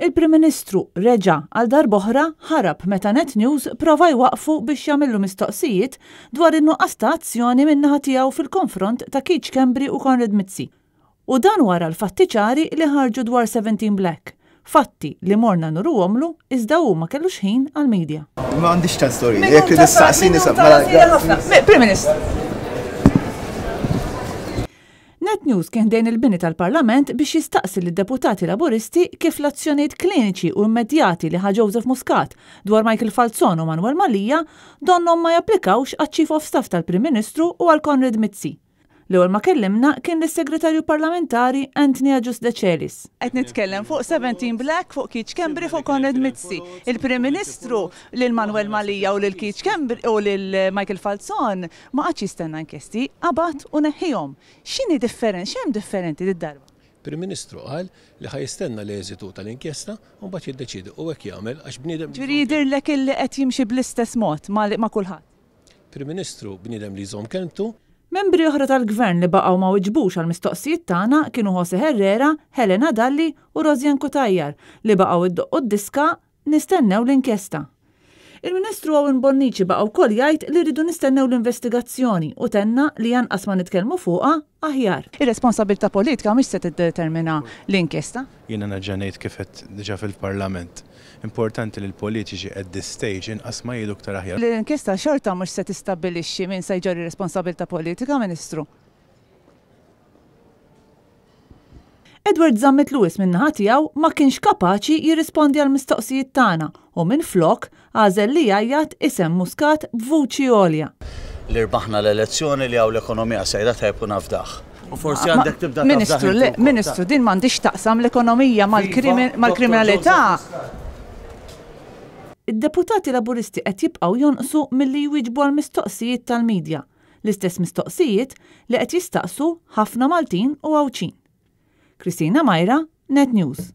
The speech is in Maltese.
Il-Prim Ministru reġa' għal darb'oħra ħarab meta Net News prova jwaqqfu biex jagħmillu mistoqsijiet dwar in-nuqqas ta' azzjoni min-naħa tiegħu fil-konfront ta' Keith Schembri u Konrad Mizzi. U dan wara l-fatti ċari li ħarġu dwar 17 Black, fatti li morna nuruhomlu iżda hu ma kellux ħin għall-media. Ma għandix ċans torini, jekk trid issaqsini sa mela. Prim Ministru. Net News kien ħdejn il-bini tal-Parlament biex jistaqsi lid-deputati Laburisti kif l-azzjonijiet kliniċi u immedjati li ħa Joseph Muscat dwar Michael Falzon u Manuel Mallia donnhom ma japplikawx għaċ-Chief of Staff tal-Prim Ministru u għal Konrad Mizzi. L-ewwel ma kellimna kien lis-Segretarju Parlamentari Anthony Agius Decelis. Qed nitkellem fuq 17 Black, fuq Keith Schembri, fuq Konrad Mizzi. Il-Prim Ministru lil Manuel Mallia u lil Keith Schembri u lil Michael Falzon ma qagħadx jistenna inkjesti, qabad u neħħihom. X'inhi differen, x'hemm differenti did-darba? Prim Ministru qal li ħa jistenna l-eżitu tal-inkjesta u mbagħad jiddeċiedi u hekk jagħmel għax bniedem li Ġifieri jidhirlek illi qed jimxi bl-istess mod ma' kulħadd? Prim Ministru bniedem li jżomm kelmtu. Membri oħra tal-Gvern li baqgħu ma wiġbux għall-mistoqsijiet tagħna kienu Jose Herrera, Helena Dalli u Rosianne Cutajar li baqgħu iddoqqu d-diska nistennew l-inkjesta. Il-Ministru Owen Bonnici baqa' wkoll jgħid li rridu nistennew l-investigazzjoni u tenna li anqas ma nitkellmu fuqha aħjar. Ir-responsabilità politika mhix se tiddetermina l-inkjesta. Jiena nerġa' ngħid kif għedt diġà fil-Parlament. Importanti li l-politiċi at this stage inqas ma jgħidu iktar aħjar. L-inkjesta xorta mhux se tistabbilixxi min se jġorr ir-responsabilità politika, Ministru. Edward Zammit Lewis min-naħa tiegħu ma kienx kapaċi jirrispondi għall-mistoqsijiet tagħna u minflok għażel li jgħajjat isem Muscat b'vuċi għolja. Li rbaħna l-elezzjoni li hawn l-ekonomija sejra tajjeb u nafdah. U forsi għandek tibda tafdah Ministru, inti wkoll. Ministru, din m'għandhiex x'taqsam l-ekonomija mal-kriminalità. Id-deputati Laburisti qed jibqgħu jonqsu milli jwieġbu għall-mistoqsijiet tal-media. L-istess mistoqsijiet li qed jistaqsu ħafna Maltin u Għawdxin. Christina Majra, Net News.